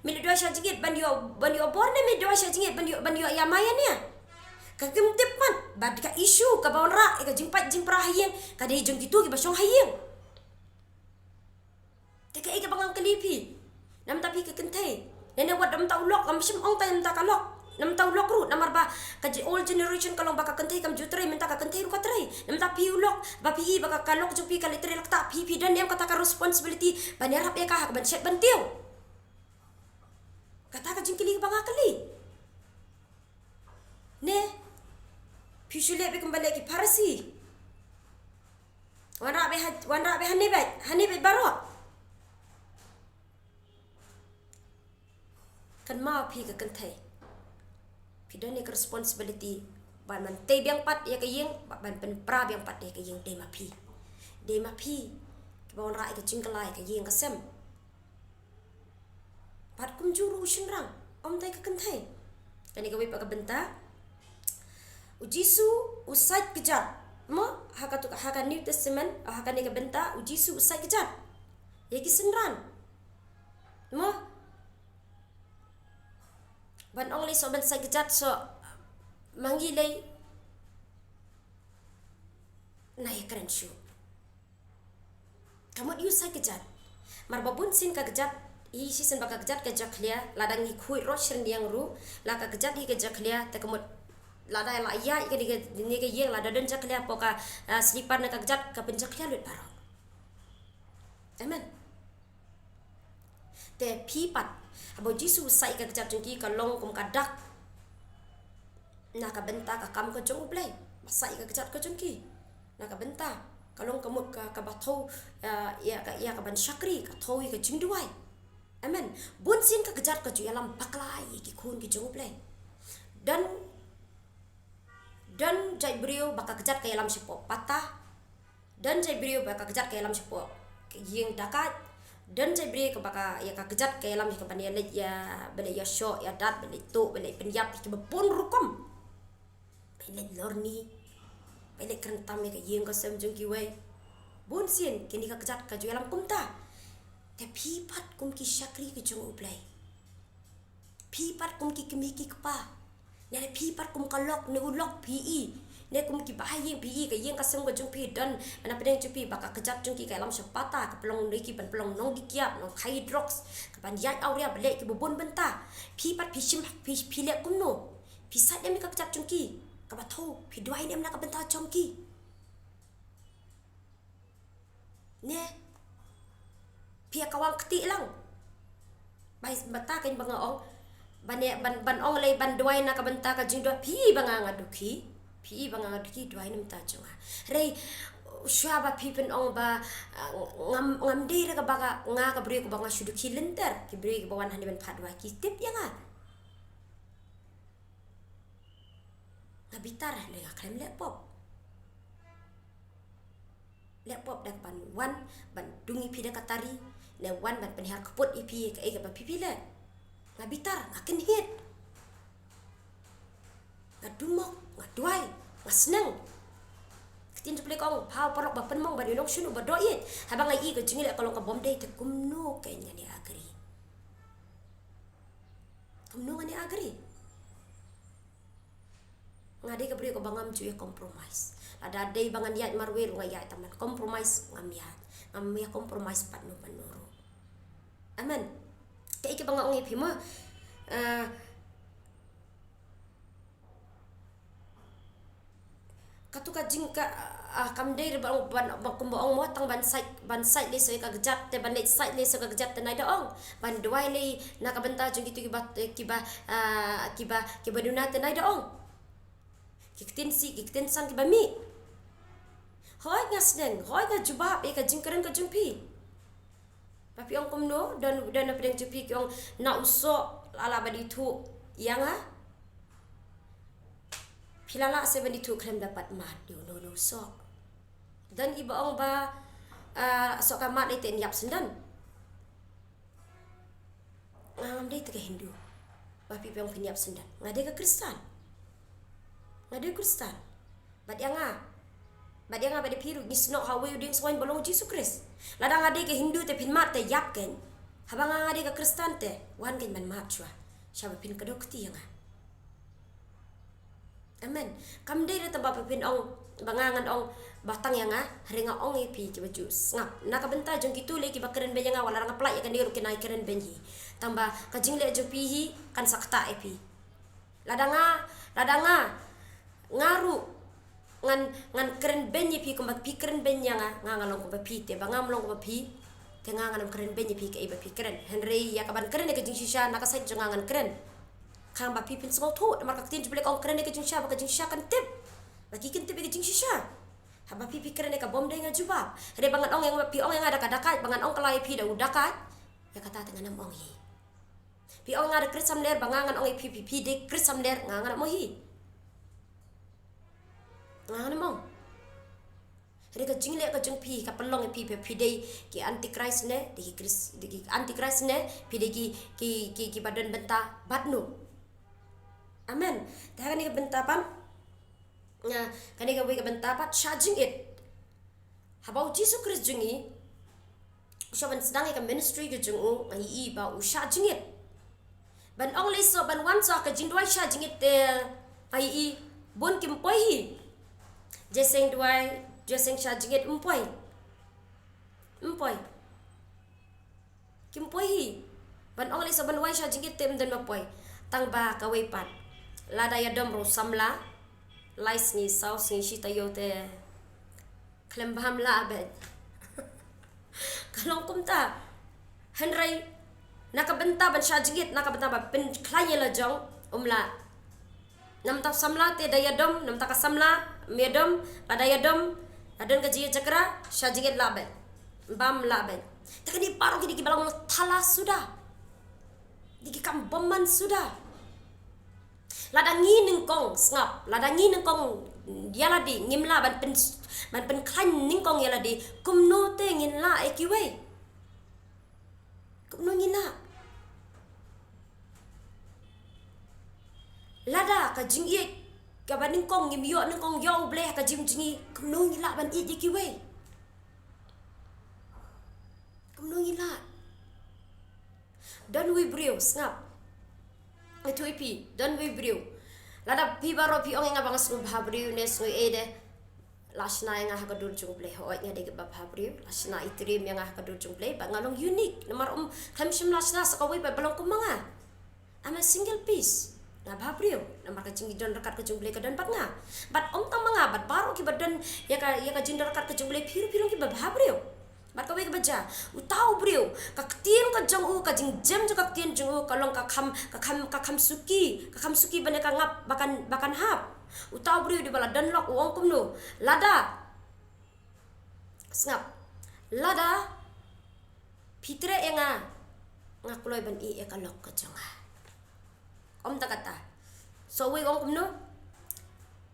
me leit duwai sha jingit ban ïoh, ban ïoh bor ne me duwai sha jingit ban ïoh, ban ïoh ïa ma ïa ne. Ka kim tip pat ba ka issue kaba wanrah ïa ka jingpait jingpra ha ïing ka dei jong kito kiba shong ha ïing. Te kaei kaba ngan kylli phi, namar phi ka kynthei, ne ne wat namar u lok, ngam shym ong tang namar ka lok, namar u lok ruh, namar ba ka ji-, old generation ka long ba ka kynthei kam ju trei, mynta ka kynthei ruh ka trei. Namar phi u lok, ba phi i ba ka, ka lok jong phi ka leit trei la ktah, phi, phi don em kata ka responsibility ban ïarap ïa ka ha kaban shet ban tiew? Kata ka jingkylli kaba nga kylli. Ne phi shu leh beit kumba leh ki Pharisi? Wanrah beit ha, wanrah beit hangne beit, hangne beit baroh. Kynmaw phi ka kynthei, phi don ïa ka responsibility ban, ban tei biang pat ïa ka ïing, ban, ban pynpra biang pat ïa ka ïing. Dei ma phi, dei ma phi kiba wanrah ïa ka jingkylla ïa ka ïing ka sem. Bad kumjuh ruh u shynrang, ym dei ka kynthei. Kane kawei pat ka bynta. U Jisu u sait kjat mo, ha katu, ha ka New Testament, ha kane ka bynta u Jisu u sait kjat ïa ki synran mo. Ban ong lei soh ban sait kjat, soh ma ngi lei na ïakren shuh. Ka mut ïa u sait kjat. Namar ba bun sien ka kjat, i shisien ba ka kjat ka jakhlia, lada ngi khuid roh shyrniang ruh, la ka kjat hi ka jakhlia, te ka mut lada la ïaid kane ka, kane ka ïing, lada don jakhlia hapoh ka, ah, slipar ne ka kjat, ka pynjakhlia lut baroh. Amen. Te phi pat, Haba u Jisu u sait ïa ka kjat jong ki, ka long kum ka dak na ka bynta ka kam ka jong U Blei. Ba sait ïa ka kjat ka jong ki na ka bynta, ka long ka mut ka, kaba thew, ïa, ïa ka, ïa ka ban shakri, ka thew ïa ka jingduwai. Amen. Bun sien ka kjat ka ju ïalam bakla ïa ki khun ki jong U Blei. Don, don jait briew ba ka kjat ka ïalam shapoh pata. Don jait briew ba ka kjat ka ïalam shapoh ïing dakaid. Don jait briew kaba ka, ïa ka kjat ka ïalam ïa ka ban ïaleit, ïa ba leit ïashoh, ïadat, ba leit tuh, ba leit pynïap, ïa kiba bun rukom. Ba leit lorni, ba leit kren tam ïa ka ïing ka sem jong kiwei. Bun sien kine ka kjat ka ju ïalam kumta. Te phi pat kum ki shakri ki jong U Blei, phi pat kum ki kmie ki kpa, ne phi pat kum ka lok ne u lok phi i, ne kum ki bahaïing phi i, ka ïing ka sem ka jong phi don, na pdeng jong phi ba ka kjat jong ki ka ïalam sha pata, ka pynlong ne ki ban pynlong nongdih kiad, nongkhai drugs, ka ban ïaid awria, ba leh kiba bun bynta. Phi pat phi shim, phi, phi leh kumno? Phi sait ne em ïa ka kjat jong ki kaba thew? Phi duwai ne em na ka bynta jong ki? Ne phi ïa kawang kti lang? Bai bata kein ba nga ong, ban ïa, ban, ban ong lei ban duwai na ka bynta ka jingduwai. Phi ba nga nga dukhi, phi ba nga nga dukhi, duwai na bynta jong nga. Hynrei shuwa ba phi pynong ba, ah, ngam, ngam dei re kaba ka, nga ka briew kaba nga shu dukhi lynter, ki briew kiba wan hangne ban phah duwai ki tip ïa nga. Nga bitar, hynrei nga khlem leh pop. Leh pop da ka ban wan ban dung ïa phi da ka tari, ne wan ban pynhiar kput ïa phi ïa kaei kaba phi phi leh. Nga bitar, nga kynhied, nga dumok, nga duwai, nga sneng. Ka ktien jong U Blei ka ong, pha u paralok ba pynmong bad u nongshun uba doh ïeit. Haba nga ïohi ka jingïaleh ka long ka bym dei, te kumno kein ngan ïa agree? Kumno ngan ïa agree? Nga dei ka briew kaba ngam ju ïa compromise. Lada dei ba ngan ïaid marwei ruh nga ïaid, tang ban compromise ngam ïaid. Ngam ïa compromise pat no pat no ruh. Amen. Kaei kaba nga ong ïa phi mo, eh, katu ka jing ka, ah, kam dei re ba ong, ban, ba kumba ong mo, tang ban sait, ban sait lei sha ka kjat te, ban leit sait lei sha ka kjat te, nai da ong ban duwai lei na ka bynta jong kitu kiba, kiba, ah, kiba, kiba duna te, nai da ong. Ki ktien sih, ki ktien sang kiba mih. Hooid nga sneng, hooid nga jubab ïa ka jingkren ka jong phi. Ba phi ong kumno, don, don na pdeng jong phi ki ong, na u soh la lah ban ithuh ïa nga. Phi la lah se ban ithuh khlem da pat mad, ïa uno uno u soh. Don iba ong ba, ah, soh ka mad lei te yn ïap syndon. Nga ngam dei te ka Hindu ba phi phi ong phin ïap syndon. Nga dei ka Khristan. Nga dei Khristan. Bad ïa nga, bad ïa nga bad ïa phi ruh ngi snoh ha uwei u dieng sa waiñ ba long u Jisu Khrist. Lada nga dei ka Hindu te phin mad te ïap kein. Haba nga, nga dei ka Khristan te wan kein ban mad shuwa, shaba phin kdew kti ïa nga. Amen. Kam dei re tang ba phin ong ba nga ngan ong ba tang ïa nga, hynrei nga ong ïa phi kiba ju sngap. Na ka bynta jong kitu lei kiba kren beiñ ïa nga, wat la nga pynlait ïa kane ruh kin nai kren beiñ hi. Tang ba ka jingleh jong phi hi kan sa ktah ïa phi. Lada nga, lada nga, nga ruh ngan, ngan kren beiñ ïa phi kumba phi kren beiñ ïa nga, nga nga long kumba phi, te ba ngam long kumba phi te nga ngan ym kren beiñ ïa phi kaei ba phi kren. Hynrei ïa ka ban kren ïa ka jingshisha na ka sait jong nga ngan kren. Khnang ba phi phin sngewthuh, namar ka ktien jong U Blei ka ong kren ïa ka jingshisha ba ka jingshisha kan tip. Ba ki kin tip ïa ka jingshisha. Haba phi phi kren ïa ka bym dei nga jubab. Hynrei ba ngan ong ïa nga, phi ong ïa nga da ka dakaid, ba ngan ong kylla ïa phi da u dakaid, ïa kata te ngan ym ong hi. Phi ong nga da Khristan ler, ba nga ngan ong ïa phi, phi, phi dei Khristan ler, nga ngan ym ong hi. Nga ngan ym ong. Hynrei ka jingleh ka jong phi ka pynlong ïa phi ba phi dei ki antichrist ne, dei ki Khrist, dei ki antichrist ne phi dei ki, ki, ki, kiba don bynta bad no. Amen. Te ha kane ka bynta pat, nga, kane kawei ka bynta pat, shah jingit. Haba u Jisu Khrist jong ngi u shah ban sdang ïa ka ministry ka jong u, nga ïohi ba u shah jingit. Ban ong lei soh, ban wan soh ha ka jingduwai shah jingit te, nga ïohi bun kim poi hi. Jingïaseng duwai, jingïaseng shah jingit ym poi. Ym poi. Kim poi hi. Ban ong lei soh ban wai shah jingit te ym don ba poi. Tang ba kawei pat, lada ïadom ruh samla lai sngi, saw sngi, shi taïew te khlem bam lah bad. Ka long kumta. Hynrei Na ka bynta ban shah jingit, na ka bynta ban pynkhlaiñ ïa la jong, um lah. Namar ka samla te da ïadom, namar ka samla, ym ïadom, lada ïadom, la don ka jingïajakra, shah jingit lah beit. Bam lah beit. Te kine baroh ki dei kiba long thala suda. Dei ki kam bymman suda. Lada ngi nyngkong, sngap, lada ngi nyngkong ïa lade, ngim lah ban pyn, ban pynkhlaiñ nyngkong ïa lade, kumno te ngin lah ïa kiwei? Kumno ngin lah? Lada ka jingïeit kaba nyngkong ngim ïoh nyngkong ïa U Blei ha ka jingim jong ngi, kumno ngin lah ban ïeit ïa kiwei? Kumno ngin lah? Don uwei u briew, sngap. Ïathuh ïa phi, don uwei u briew. Lada phi baroh phi ong ïa nga ba nga sngew bha briew ne sngew ei de. La shna ïa nga ha ka dur jong U Blei, hooid nga dei kaba bha briew. La shna ïa u Trai ïa nga ha ka dur jong U Blei, ba nga long unique. Namar um, khlem shym la shna sa kawei ba long kum ma nga. I'm a single piece. Nga bha briew. Namar ka jingdon ryngkat ka jong U Blei ka don bad nga. Bad ym tang ma nga, bad baroh kiba don ïa ka, ïa ka jingdon ryngkat ka jong U Blei, phi ruh phi long kiba bha briew. Bad kawei kaba jia, uta u briew, ka ktien ka jong u, ka jingjem jong ka ktien jong u, ka long ka kham, ka kham, ka kham suki, ka kham suki ban ïa ka ngap ba kan, ba kan hap. Uta u briew dei ba la don lok u ong kumno? Lada, sngap. Lada phi treh ïa nga, nga kloi ban ïeh ïa ka lok ka jong nga. Ym ta kata. Sa uwei u ong kumno?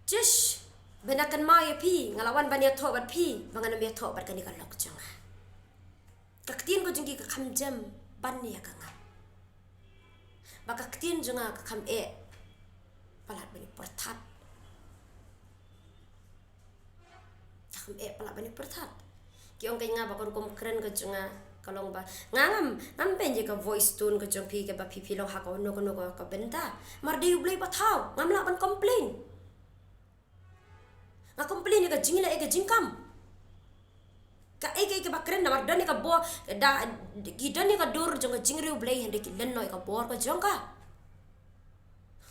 Jish, ba nga kynmaw ïa phi, nga la wan ban ïathoh bad phi, ba ngan ym ïathoh bad kane ka lok jong nga. Ka ktien ka jong ki ka kham jem ban ïa ka ngap. Ba ka ktien jong nga ka kham eh palat ban ïa pyrthat. Ka kham eh palat ban ïa pyrthat. Ki ong ka ïa nga ba ka rukom kren ka jong nga ka long ba nga ngam, ngam beiñ ïa ka voice tone ka jong phi kaba phi, phi long ha kano kano ka, ka bynta. Namar dei U Blei ba thaw, ngam lah ban complain. Nga complain ïa ka jingïaleh ïa ka jingkam. Kaei kaei kaba kren namar don ïa ka bor, da, ki don ïa ka dur jong ka jingriewblei, hynrei ki len noh ïa ka bor ka jong ka.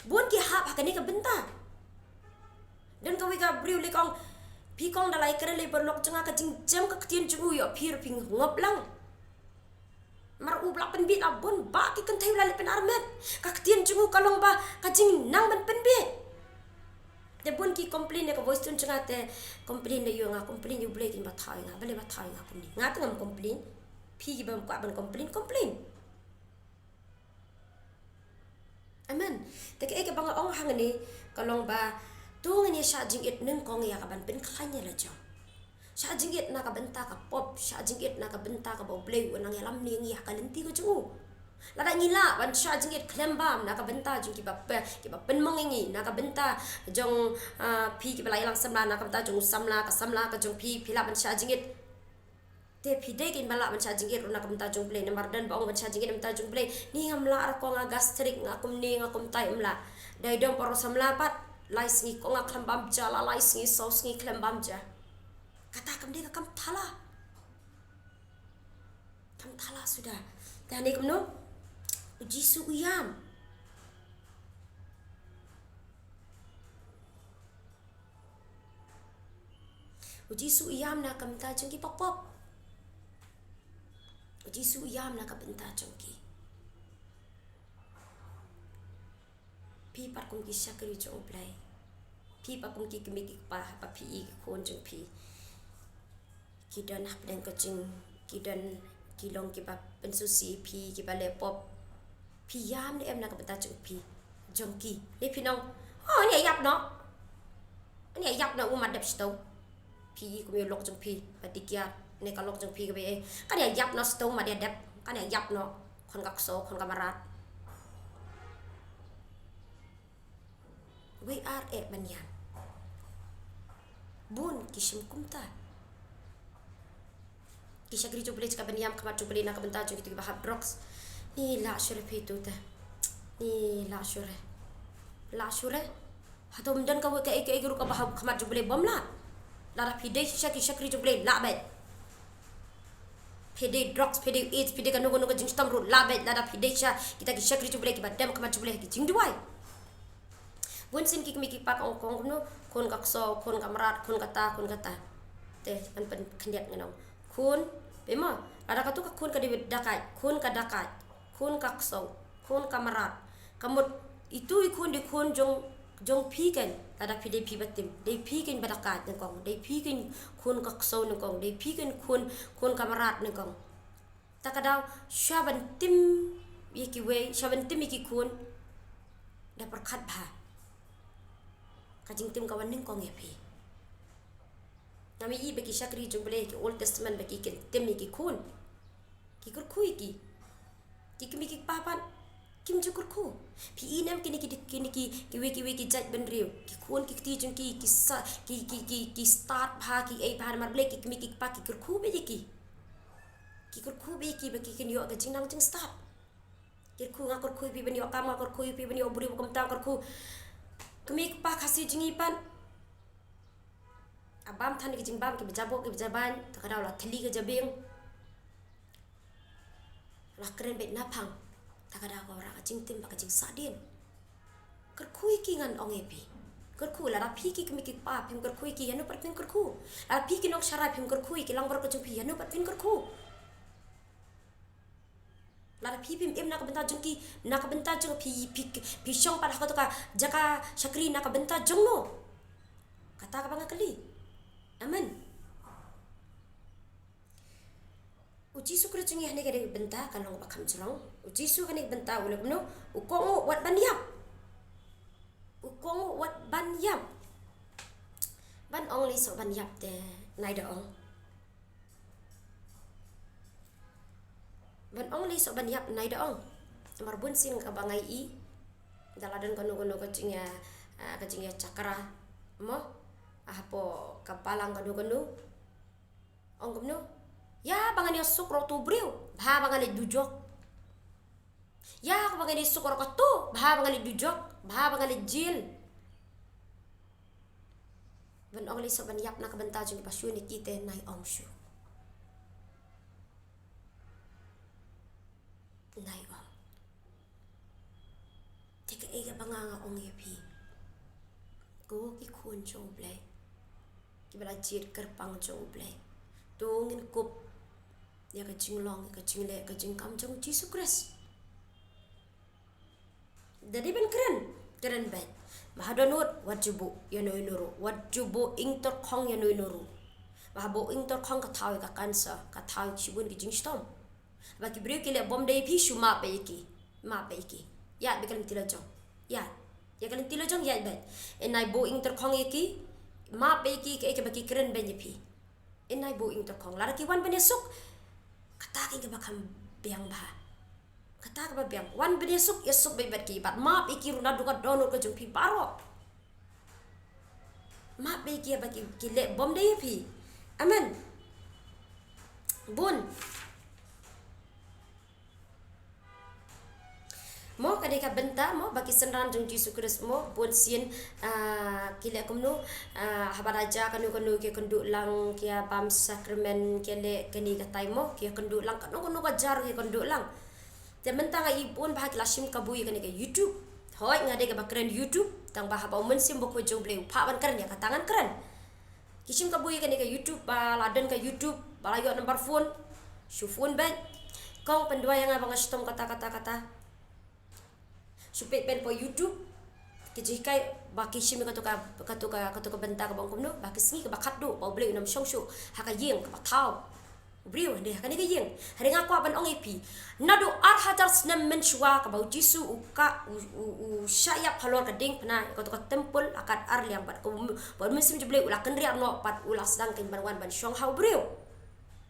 Bun ki hap ha kane ka bynta. Don kawei ka briew lei ka ong, phi kong da la ïakren lei bad lok jong nga, ka jingjem ka ktien jong u ïoh phi ruh phi ngop lang. Namar u ba la pynbiej la bun, ba ki kynthei u la leh pynarmet. Ka ktien jong u ka long ba ka jingnang ban pynbiej. Te bun ki complain ïa ka voice tone jong nga, te complain da ïa nga, complain ïa U Blei, kin ba thaw ïa nga, balei ba thaw ïa nga kumne. Nga te ngam complain. Phi kiba kwah ban complain, complain. Amen. Te kaei kaba nga ong hangne ka long ba to ngin ïa shah jingit nyngkong ïa kaban pynkhlaiñ ïa la jong. Shah jingit na ka bynta ka pop, shah jingit na ka bynta kaba U Blei u nang ïalam ïa ngi ha ka lynti ka jong u. Lada ngi lah ban shah jingit khlem bam na ka bynta jong kiba pe, kiba pynmong ïa ngi, na ka bynta jong, ah, phi kiba la ïalam samla, na ka bynta jong u samla, ka samla ka jong phi, phi lah ban shah jingit. Te phi dei kein ba lah ban shah jingit ruh na ka bynta jong U Blei, namar don ba ong ban shah jingit na ka bynta jong U Blei. Ni ngam lah ruh ko, nga gastric, nga kumne, nga kumtai, ym lah. Dei dom paro samla pat, lai sngi ko nga khlem bam ja, la lai sngi, saw sngi khlem bam ja. Kata kam dei ka kam thala. Kam thala suda. Te hangne kumno? U Jisu u ïam. U Jisu u ïam na ka bynta jong ki pop pop. U Jisu u ïam na ka bynta jong ki. Phi pat kum ki shakri jong U Blei. Phi pat kum ki kmie ki kpa, haba phi ïohi ki khun jong phi ki don hapdeng ka jing, ki don, ki long kiba pynsngewsih ïa phi, kiba leh pop. Phi ïam ne em na ka bynta jong phi, jong ki? Ne phin ong, oh, ngan ïa ïap noh. Ngan ïa ïap noh, u mat dep shitom. Phi ïohi kum ïa u lok jong phi ba dei kiar, ne ka lok jong phi kaba ei, kan ïa ïap noh, shitom mat ïa dep, kan ïa ïap noh. Khun ka ksew, khun ka mrad. Wei ar eh ban ïam. Bun ki shim kumta. Ki shakri jong U Blei, ka ban ïam khmat jong U Blei na ka bynta jong kito kiba hap drugs. Ni lah shuh re phi tu te. Ni lah shuh re. Lah shuh re. Hato ym don kawei kaei kaei ruh kaba hap khmat jong U Blei bym lah? Lada phi dei shisha ki shakri jong U Blei, lah beit. Phi dei drugs, phi dei AIDS, phi dei kano kano ka jingshitom ruh, lah beit, lada phi dei shisha kita ki shakri jong U Blei kiba dem khmat jong U Blei ha ki jingduwai. Bunsien ki kmie ki kpa ka ong kumno, khun ka ksew, khun ka mrad, khun kata, khun kata. Te ngan pynkhyndiat ngan ong, khun, phi mo, lada katu ka khun ka dei dakait, khun ka dakait, Khun ka ksew, khun ka mrad. Ka mut itu i khun dei khun jong, jong phi kein. Lada phi dei phi ba tim, dei phi kein ba da kait nyngkong, dei phi kein khun ka ksew nyngkong, dei phi kein khun, khun ka mrad nyngkong. Ta ka daw, shuwa ban tim ïa kiwei, shuwa ban tim ïa ki khun, da pyrkhat bha. Ka jingtim ka wan nyngkong ïa phi. Ngam ïohi ba ki shakri jong U Blei ki Old Testament ba ki kin tim ïa ki khun. Ki kyrkhu ïa ki. Ki kmie ki kpa pat kim ju kyrkhu. Phi i ne em kine ki, kine ki, kiwei kiwei ki jait bynriew, ki khun ki kti jong ki, ki sa, ki, ki, ki, ki stad bha, ki ei bha namar balei? Ki kmie ki kpa ki kyrkhu beit ïa ki. Ki kyrkhu beit ïa ki ba ki kin ïoh ka jingnang jingstad. Kyrkhu, nga kyrkhu ïa phi ban ïoh kam, nga kyrkhu ïa phi ban ïoh briew, kumta kyrkhu. Kmie kpa Khasi jong ngi pat, a bam than ki jingbam kiba jaboh kiba jabain, ta ka daw la thylli ka jabieng. La kren beit naphang, ta ka daw ka wanrah ka jingtim bad ka jingsahdien. Kyrkhu ïa ki, ngan ong ïa phi. Kyrkhu, lada phi ki kmie ki kpa phim kyrkhu ïa ki, ïano pat phin kyrkhu? Lada phi ki nongsharai phim kyrkhu ïa ki langbrot ka jong phi, ïano pat phin kyrkhu? Lada phi phim im na ka bynta jong ki, na ka bynta jong phi, phi, phi shong pat ha kato ka jaka shakri na ka bynta jong no? Kata kaba nga kylli. Amen. U Jisu Khrist jong ngi hangne ka dei ka bynta ka long ba kham jrong. U Jisu hangne ka bynta u leh kumno? U kohnguh wat ban ïap. U kohnguh wat ban ïap. Ban ong lei soh ban ïap te nai da ong. Ban ong lei soh ban ïap nai da ong. Namar bun sien kaba nga ïohi, da la don kano kano ka jingïa, ah, ka jingïa chakra mo, ah, hapoh ka balang kano kano. Ong kumno? Ïa ba ngan ïasuk ruh uto u briew, bha ba nga leit dujok. Ïa ba ngan ïasuk ruh kato, bha ba nga leit dujok, bha ba nga leit jil. Ban ong lei soh ban ïap na ka bynta jong kiba shun ïa ki te nai ong shuh. Nai ong. Te kaei kaba nga nga ong ïa phi, ko ki khun jong U Blei, kiba la jied kyrpang jong U Blei, to ngin kup ïa ka jinglong, ïa ka jingleh, ka jingkam jong U Jisu Khrist. Da dei ban kren, kren beit. Ba ha dohnud, wat ju buh ïano ïano ruh, wat ju buh ïing tyrkhong ïano ïano ruh. Ba haba buh ïing tyrkhong ka thaw ïa ka cancer, ka thaw ïa shibun ki jingshitom. Ba ki briew ki leh bymdei ïa phi, shu map beit ïa ki. Map beit ïa ki. Ïaid beit ka lynti la jong. Ïaid. Ïaid ka lynti la jong, ïaid beit. Yn nai buh ïing tyrkhong ïa ki. Map beit ïa ki, kaei kaba ki kren beiñ ïa phi. Yn nai buh ïing tyrkhong. Lada ki wan ban ïasuk, kata ka dei kaba kham biang bha. Kata kaba biang. Wan ban ïasuk, ïasuk beit bad ki. Bad map ïa ki ruh naduh ka dohnud ka jong phi baroh. Map beit ïa ki ba ki, ki leh bymdei ïa phi. Amen. Bun. Mo, ka dei ka bynta mo ba ki synran jong U Jisu Khrist mo, bun sien, ah, ki leh kumno, ah, haba la jia kano kano ki ïakynduh lang, ki ïa bam sakramen, ki leh kane katai mo, ki ïakynduh lang, kano kano ka jar ki ïakynduh lang. Te mynta nga i bun bha ki la shim kabu ïa kane ka YouTube. Hooid, nga dei kaba kren YouTube, tang ba haba U Mynsiem Bakhuid jong U Blei u phah ban kren, ïa kata ngan kren. Ki shim kabu ïa kane ka YouTube, ba la don ka YouTube, ba la ïoh number phone, shu phone beit. Kong, pynduwai ïa nga ba nga shitom kata kata kata. Shu peit beit hapoh YouTube. Ki jinghikai ba ki shim ïa kato ka, kato ka, kato ka bynta kaba ong kumno, ba ki sngi kaba khatduh ba U Blei un ym shong shuh ha ka ïing kaba thaw. U briew, hynrei ha kane ka ïing. Hynrei nga kwah ban ong ïa phi, naduh ar hajar snem mynshuwa kaba U Jisu u ka, u, u, u shah ïap halor ka diengphna, ïa kato ka templ, la kat ar liang bad ka, bad U Mynsiem jong U Blei u la kynriah noh bad u la sdang kein ban wan ban shong ha u briew.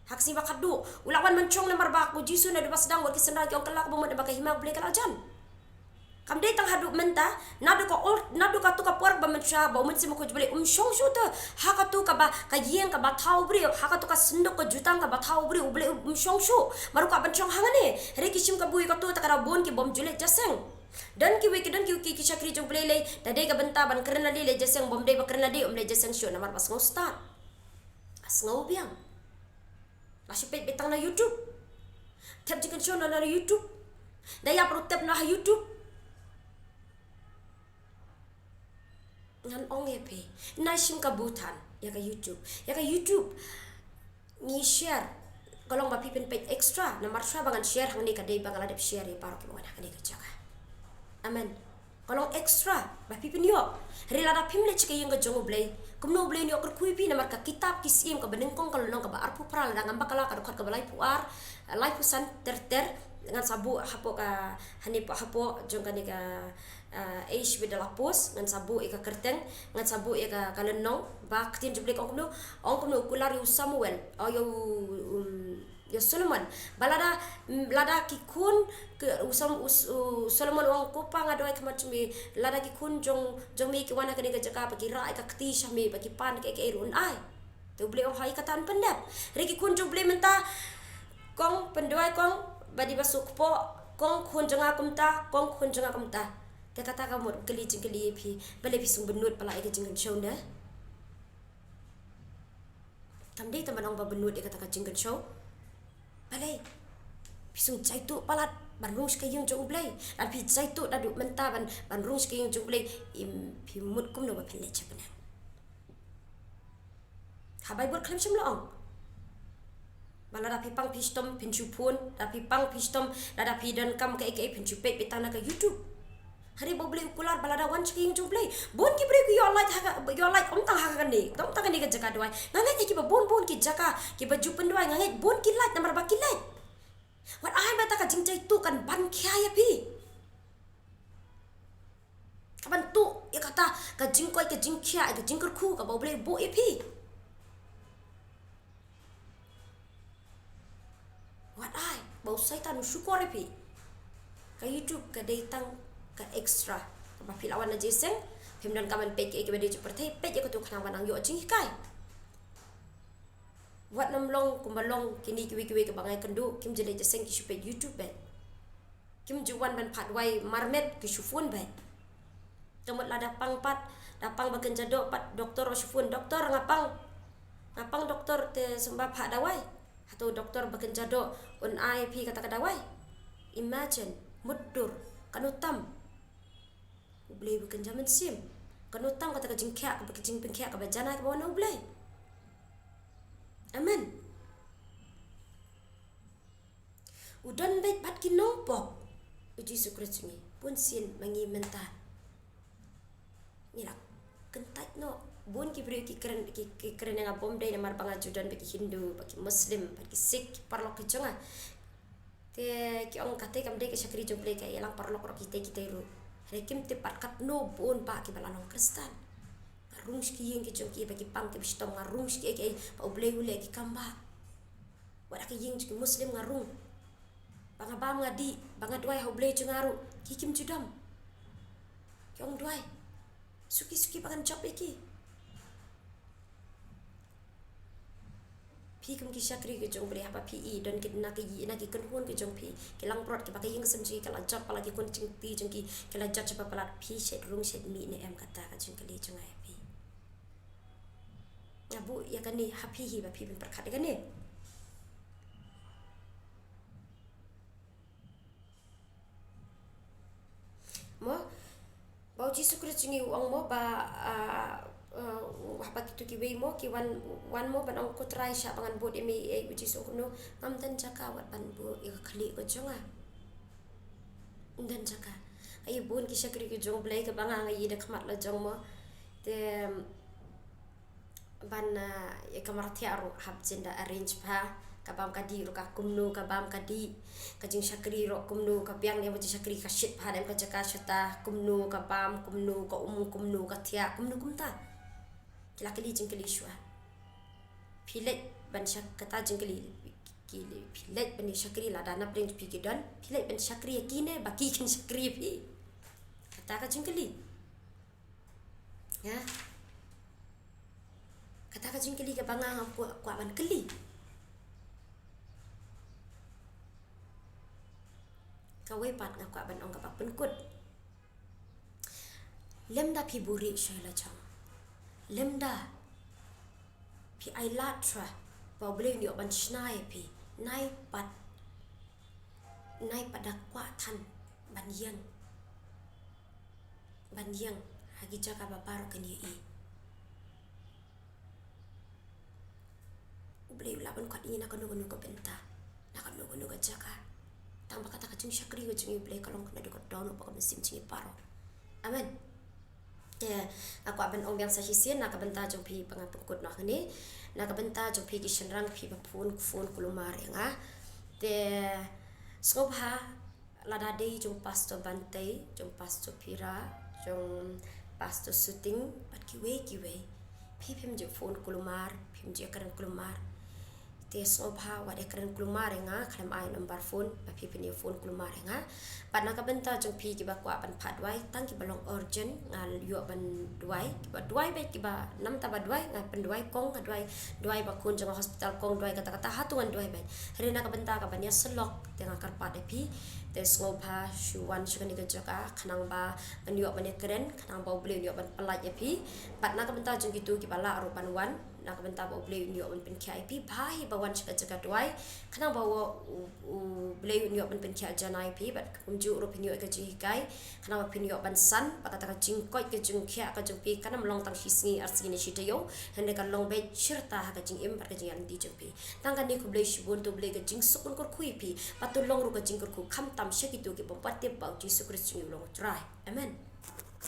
Ha ka sngi ba khatduh u la wan ban shong, namar ba U Jisu naduh ba sdang wat ki synran ki ong, kylla kaba mut, namar ka hima U Blei ka la jan. Kam dei tang haduh mynta, naduh ka old, naduh kato ka por ba mynshuwa ba U Mynsiem Bakhuid jong U Blei um shong shuh te ha kato kaba, ka ïing kaba thaw briew, ha kato ka synduk ka jutang kaba thaw briew, U Blei um shong shuh. Mar u kwah ban shong hangne. Hynrei ki shim kabu ïa kato, ta ka daw bun ki bym ju leit jingïaseng. Don kiwei ki, don kiwei ki, ki shakri jong U Blei lei, da dei ka bynta ban kren lade, leit jingïaseng, bym dei ba kren lade, um leit jingïaseng shuh namar ba sngew stad. Ba sngew biang. La shu peit beit tang na YouTube. Thep jingkynshew na, na YouTube. Da ïap ruh thep na ha YouTube. Ngan ong ïa phi, nai shim kabu than ïa ka YouTube. Ïa ka YouTube ngi share. Ka long ba phi pynpeit extra, namar shuwa ba ngan share hangne ka dei ba nga la dep share ïa baroh kiba wan ha kane ka jaka. Amen. Ka long extra ba phi pynïoh. Hynrei lada phim leit sha ka ïing ka jong U Blei, kumno U Blei un ïoh kyrkhu ïa phi? Namar ka kitab Ki Syiem kaba nyngkong ka lynnong kaba arphew phra, lada ngam bakla ka dkhot kaba laiphew ar, laiphew san ter ter, ngan sa buh hapoh ka, hangne hapoh jong kane ka, ah, Age with the Lapos, ngan sa buh ïa ka kyrteng, ngan sa buh ïa ka, ka lynnong, ba ka ktien jong U Blei ka ong kumno, ong kumno, u kular ïa u Samuel, o ïa u, um, ïa u Solomon. Ba lada, mm, lada ki khun, ki, u Sam-, u, u Solomon u ong, ko pa, nga duwai khmat jong me, lada ki khun jong, jong me ki wan ha kane ka jaka ba ki rah ïa ka kti sha me, ba ki pan kaei kaei ruh un ai. Te U Blei u ong, hooid, kata yn pyndep. Hynrei ki khun jong U Blei mynta, kong, pynduwai kong, ba dei ba suk kpoh, kong, khun jong nga kumta, kong, khun jong nga kumta. Te kata ka mut kylli jingkylli ïa phi, balei phi sngewbynnud palat ïa ka jingkynshew ne? Kam dei tang ban ong ba bynnud ïa kata ka jingkynshew. Balei phi sngew jaituh palat ban rung sha ka ïing jong U Blei? Lada phi jaituh naduh mynta ban, ban rung sha ka ïing jong U Blei, im, phi mut kumno ba phin leit sha bneng? Ha Baibl khlem shym la ong ba lada phi pang phi shitom phin shu phone, lada phi pang phi shitom, lada phi donkam kaei kaei phin shu peit beit tang na ka YouTube. Hynrei ba U Blei u kular ba lada wan sha ka ïing jong U Blei, bun ki briew ki ïoh lait ha ka, ïoh lait ym tang ha kane, ym tang kane ka jaka duwai. Nga ngeit ha kiba bun bun ki jaka kiba ju pynduwai, nga ngeit bun ki lait namar ba ki lait. Wat ai ba kata ka jingjaituh kan ban khia ïa phi. Ka ban tuh ïa kata ka jingkoit, ka jingkhiah, ka jingkyrkhu kaba U Blei u buh ïa phi. Wat ai ba u Soitan u shukor ïa phi. Ka YouTube ka dei tang ka extra. Kaba phi la wan na jingïaseng, phim donkam ban peit kiei kiba dei jingpyrthei, peit ïa katu ka khnang ban nang ïoh jinghikai. Wat nym long kumba long kine kiwei kiwei kiba nga ïakynduh, kim ju leit jingïaseng ki shu peit YouTube beit. Kim ju wan ban phah duwai marmet, ki shu phone beit. Te mut lada pang pat, da pang ba kynja doh pat, doktor u shu phone, "Doktor, nga pang. Nga pang, doktor, te sngewbha phah dawai." Hato doktor ba kynja doh un ai phi kata ka dawai? Imagine, mutdur, kano tam U Blei ba kynja mynsiem? Kano tam kata ka jingkhiah, kaba ka jingpynkhiah kaba janai kaba wan na U Blei? Amen. U don beit bad ki nongpop U Jisu Khrist jong ngi. Bun sien ma ngi mynta ngi la kyntait noh. Bun ki briew ki kren, ki, ki kren ïa nga bym dei namar ba nga ju don bad ki Hindu, bad ki Muslim, bad ki Sikh, ki paralok ki jong nga. Te ki ong katei kam dei ka shakri jong U Blei, ka ïalang paralok ruh kitei kitei ruh. Hynrei kim tip pat katno bun bah kiba la long Khristan. Nga rung sha ki ïing ki jong ki ba ki pang kiba shitom, nga rung sha kiei kiei ba U Blei u leh ki kam bah. Wat ha ka ïing jong ki Muslim nga rung. Ba nga bam nga dih, ba nga duwai ha U Blei jong nga ruh, ki kim ju dom. Ki ong duwai. Suki suki ba ngan jop ïa ki. Phi kum ki shakri ki jong U Blei, haba phi i don ki na ki, na ki kynhun ki jong phi, ki langbrot kiba ka ïing ka sem jong ki ka la jop palat, ki khun jingpyrthei jong ki ki la jop shabar palat, phi shet rung shet mih ne em? Kata ka jingkylli jong nga ïa phi. Nga buh ïa kane ha phi hi ba phi pynpyrkhat ïa kane. Mo, ba U Jisu Khrist jong ngi u ong mo ba, ah, ah, haba kitu kiwei mo ki wan, wan mo ban ong, "Ko Trai, shah ba ngan bud ïa me." Ei, U Jisu u ong kumno? "Ngam don jaka wat ban buh ïa ka khlieh ka jong nga. Ym don jaka." Ai bun ki shakri ki jong U Blei kiba nga, nga ïohi da khmat la jong mo. Te ban, ah, ïa ka mrad thiah ruh hap jan da arrange bha, ka bam ka dih ruh ka kumno, ka bam ka dih, ka jingshakri ruh kumno, ka biang ne em ka jingshakri, ka shit bha ne em ka jaka shata, kumno ka bam, kumno ka um, kumno ka thiah, kumno kumta. Ki la kylli jingkylli shuwa. Phi leit ban shak-, kata jingkylli, ki, phi leit ban shakri, lada nap ring phi ki don, phi leit ban shakri ïa ki ne ba ki kin shakri ïa phi? Kata ka jingkylli. Ya. Kata ka jingkylli kaba nga, nga kwah, kwah ban kylli. Kawei pat nga kwah ban ong kaba pynkut. Lymda phi buhrieh shuwa ïa la jong. Lymda phi ailad shuwa ba U Blei un ïoh ban shna ïa phi. Nai pat, nai pat da kwah than ban ïeng, ban ïeng ha ki jaka ba baroh kin ïohi. U Blei u lah ban khot ïa ngi na kano kano ka bynta, na kano kano ka jaka. Tang ba kata ka jingshakri ka jong ngi, U Blei, ka long naduh ka daw, naduh ba ka mynsiem jong ngi baroh. Amen. Te nga kwah ban ong biang sa shisien na ka bynta jong phi ba nga pynkut noh hangne. Na ka bynta jong phi ki shynrang, phi ba phone, phone kulmar ïa nga. Te sngewbha, lada dei jong Pastor Bantei, jong Pastor Pira, jong Pastor Suting, bad kiwei kiwei, phi phim ju phone kulmar, phim ju kren kulmar. Te sngewbha wat ïa kren kulmar ïa nga, khlem ai number phone ba phi phin ïa phone kulmar ïa nga. Bad na ka bynta jong phi kiba kwah ban phah duwai, tang kiba long urgent, nga ïoh ban duwai. Kiba duwai beit, kiba namta ba duwai, nga pynduwai kong, nga duwai, duwai ba khun jong nga hospital kong, duwai kata kata, hato ngan duwai beit. Hynrei na ka bynta kaba ïasyllok, te nga kyrpad ïa phi. Te sngewbha shu wan sha kane ka jaka, khnang ba ngan ïoh ban ïa kren, khnang ba U Blei un ïoh ban pyllait ïa phi. Bad na ka bynta jong kito kiba lah ruh ban wan, na ka bynta ba U Blei un ïoh ban pynkhiah ïa phi, bha hi ba wan sha ka jaka duwai, khnang ba U, U, U Blei un ïoh ban pynkhiah janai ïa phi, bad kumjuh ruh phin ïoh ïa ka jinghikai, khnang ba phin ïoh ban san ba kata ka jingkoit, ka jingkhiah ka jong phi, kan ym long tang shi sngi, ar sngi ne shi taïew, hynrei kan long beit shirta ha ka jingim bad ka jingïaid lynti jong phi. Tang kane, khublei shibun, to U Blei ka jingsuk un kyrkhu ïa phi, bad to long ruh ka jingkyrkhu khamtam sha kito ki bym pat tip ba U Jisu Khrist jong ngi u long U Trai. Amen.